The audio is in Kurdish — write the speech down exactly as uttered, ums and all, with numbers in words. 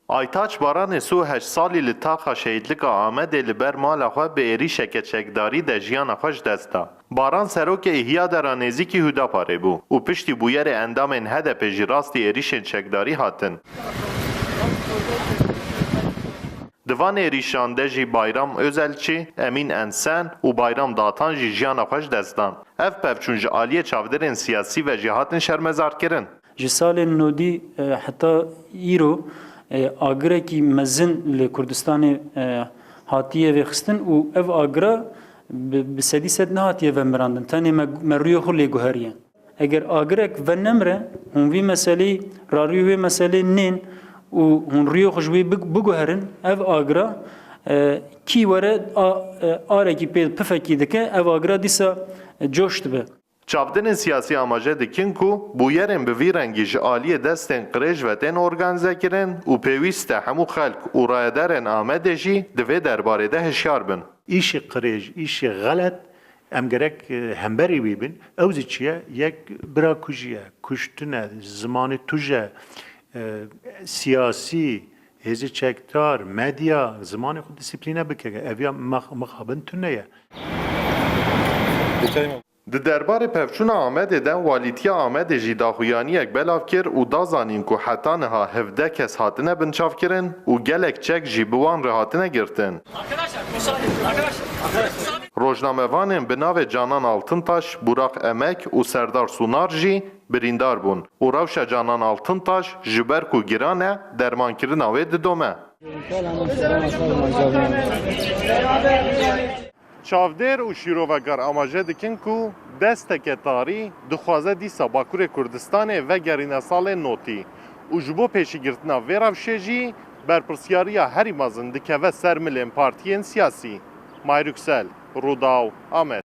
Aytaç Baran ê sî û heşt salî li taxa şehîdlika Amedê li ber mala xwe bi êrîşeke çekdarî de jiyana xwe ji dest da. Baran serokê Îhya Dera nêzîkî Hudaparê bû û piştî bûyerê endamên H D P jî rastî êrîşên çekdarî hatin. Di van êrîşan de jî Bayram Özelçî, Emîn Ensen û Bayram Datan jî jiyana xwe ji dest dan. Ev pevçûn ji aliyê çavdêrên siyasî ve jî hatin şermezarkirin. Ji salên nodî, e, heta îro, e, agirekî mezin li Kurdistanê, e, hatiye vêxistin û ev agira bi, bi sedî sed nehatiye vemirandin. Tenê me, me rûyê xwe lê guheriye. Eger agirek venemre, hûn vî meseleyî, rarî wê meselê nên û hûn rûyê xwe ji wê big-, biguherin, ev agira, e, kî were a, e, arekî pê pifekî dike, ev agira dîsa, e, coş dibe. Çavdêrên siyasî amaje dikin ku bûyerên bi vî rengî ji aliyê destên qirêj ve tên organîzekirin û pêwîst e hemû xelk û rayedarên Amedê jî di vê derbarê de hişyar bin. Îşê qirêj, îşê xelet, em gerek, e, hemberî wî bin. Ew zî çi ye? Yek bira kujî ye, kuştin e, zimanê tuje, e, siyasî, hêzê çekdar, medya, zimanê xwe disiplîne bike. Ev ya mix-, mixabin tune ye. Di derbarê pevçûna Amedê de Walîtiya Amedê jî daxuyaniyek belav kir û da zanîn ku heta niha hevdeh kes hatine binçavkirin û gelek çek jî bi wan re hatine girtin. Rojnamevanên bi navê Canan Altintaş, Burak Emek û Serdar Sunar jî birîndar bûn û rewşa Canan Altintaş ji ber ku giran e, dermankirina wê didome. Çavdêr û şîrovekar amaje dikin ku desteke tarî dixwaze dîsa Bakurê Kurdistanê vegerîne salên notî û ji bo pêşîgirtina vê rewşê jî berpirsyariya herî mezin dikeve ser milên partiyên siyasî. Mahir Yüksel, Rûdaw, Amed.